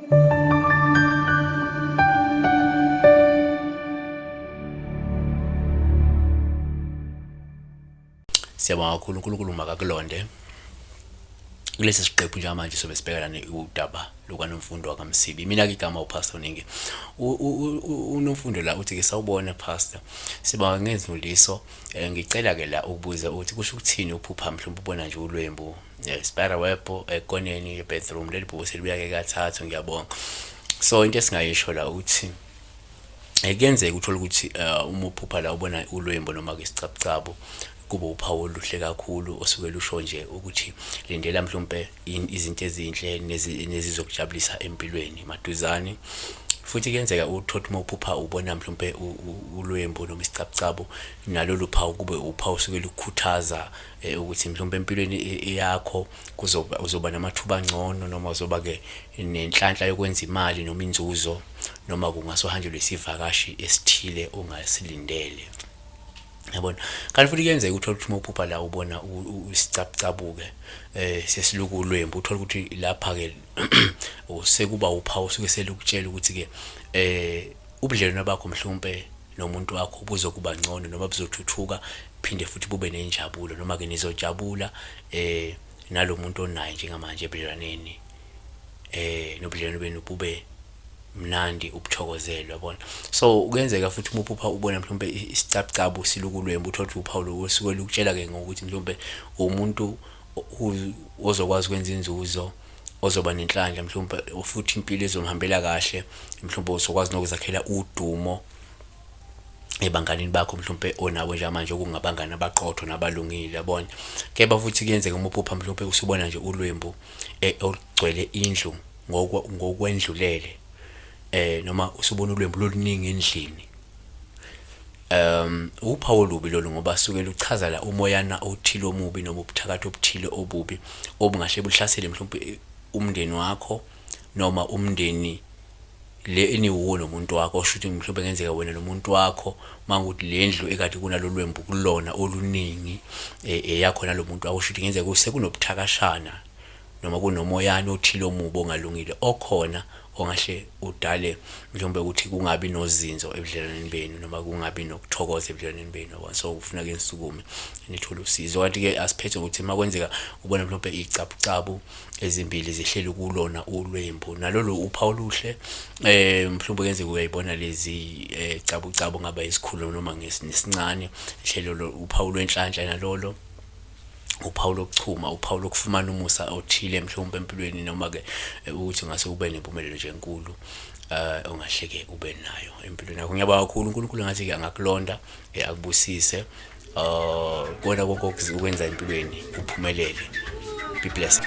Siyabonga kakhulu uNkulunkulu makakulonde. Kulesi siqephu njengamanje sobe sibhekana udaba lukaNomfundo wakaMsibi. Mina ke igama uPastor Ningi. UNomfundo la uthi ke sawubona Pastor. Sibonga ngezimfundiso. Eh, ngicela ke la ukubuza ukuthi kusho ukuthini uphupha mhlawumbe ubona nje ulwembu eh, spider web ekoneni ye-bathroom leli bhuku selibuya ke kathathu ngiyabonga. So into esingayisho la ukuthi kuyenzeka uthole ukuthi uma uphupha la ubona ulwembu noma-ke isicabucabu kube uphawu oluhle kakhulu osuke lusho nje ukuthi lindela mhlawumpe izinto ezinhle nezizokujabulisa empilweni maduzane. Futhi kuyenzeka uthole uma uphupha ubona mhlawumpe ulwembu noma isicabucabu nalolu phawu kube uphawu osuke lukukhuthaza ukuthi mhlawumpe empilweni yakho kuzoba uzoba namathuba angcono noma uzoba-ke nenhlanhla yokwenza imali noma inzuzo noma kungase uhanjelwe isivakashi esithile ongasilindele yabona. Kanti futhi kuyenzeka uthole ukuthi uma uphupha la ubona isicabucabu-ke sesiluka ulwembu, uthole ukuthi lapha-ke sekuba uphawu osuke selukutshela ukuthi-ke ubudlelwano bakho mhlawumpe nomuntu wakho buzokuba ngcono noma buzothuthuka phinde futhi bube nenjabulo noma-ke nizojabula nalo muntu onaye njengamanje ebudlelwaneni nobudlelwano benu bube mnandi ubuthokozele yabona. So kuyenzeka futhi uma uphupha ubona mhlawumbe isicabucabu siluka ulwembu uthole ukuthi uphawu lokusuke lukutshela-ke ngokuthi mhlawumbe umuntu ozokwazi ukwenza inzuzo ozoba nenhlanhla mhlawumbe futhi impilo izomhambela kahle mhlawumbe uzokwazi nokuzakhela udumo ebanganini bakho mhlawumbe onabo njengamanje okungabangani abaqotho nabalungile yabona. Kepha futhi kuyenzeka uma uphupha mhlawumbe usubona nje ulwembu olugcwele indlu ngokwendlulele noma usubona ulwembu loluningi endlini. Uphawu olubi lolu ngoba suke luchaza la umoyana othile omubi noma ubuthakathi obuthile obubi obungahle buhlasele mhlawumbe umndeni wakho noma umndeni le eniwuwo nomuntu wakho. Osho ukuthi mhlawumbe kungenzeka wena nomuntu wakho uma kuwukuthi le ndlu ekade kunalolu lwembu kulona oluningi eyakho nalo muntu wakho, osho ukuthi kungenzeka sekunobuthakashana noma kunomoyana othile omubi ongalungile okhona ongahle udale mhlawumbe ukuthi kungabi nozinzo ebudlelwaneni benu noma kungabi nokuthokoza ebudlelwaneni benu yabo. So kufuna ke nisukume nithole usizo. Kanti-ke asiphethe ngokuthi uma kwenzeka ubona mhlawumbe iy'cabucabu ezimbili zihleli kulona ulwembu, nalolu uphawu oluhle mhlawumbe kuyenzeka uyayibona lezi cabucabu ngaba isikhulu noma nesincane, hlelo uphawu lwenhlanhla nalolo. Uphawu lokuchuma, uphawu lokufumana umusa othile mhlawumbe empilweni noma-ke ukuthi ungase ube nempumelelo nje enkulu ongahle-ke ube nayo empilweni yakho. Ngiyabonga kakhulu, uNkulunkulu engathi-ke angakulonda akubusise kona konke okwenza empilweni kuphumelele. Be blessed.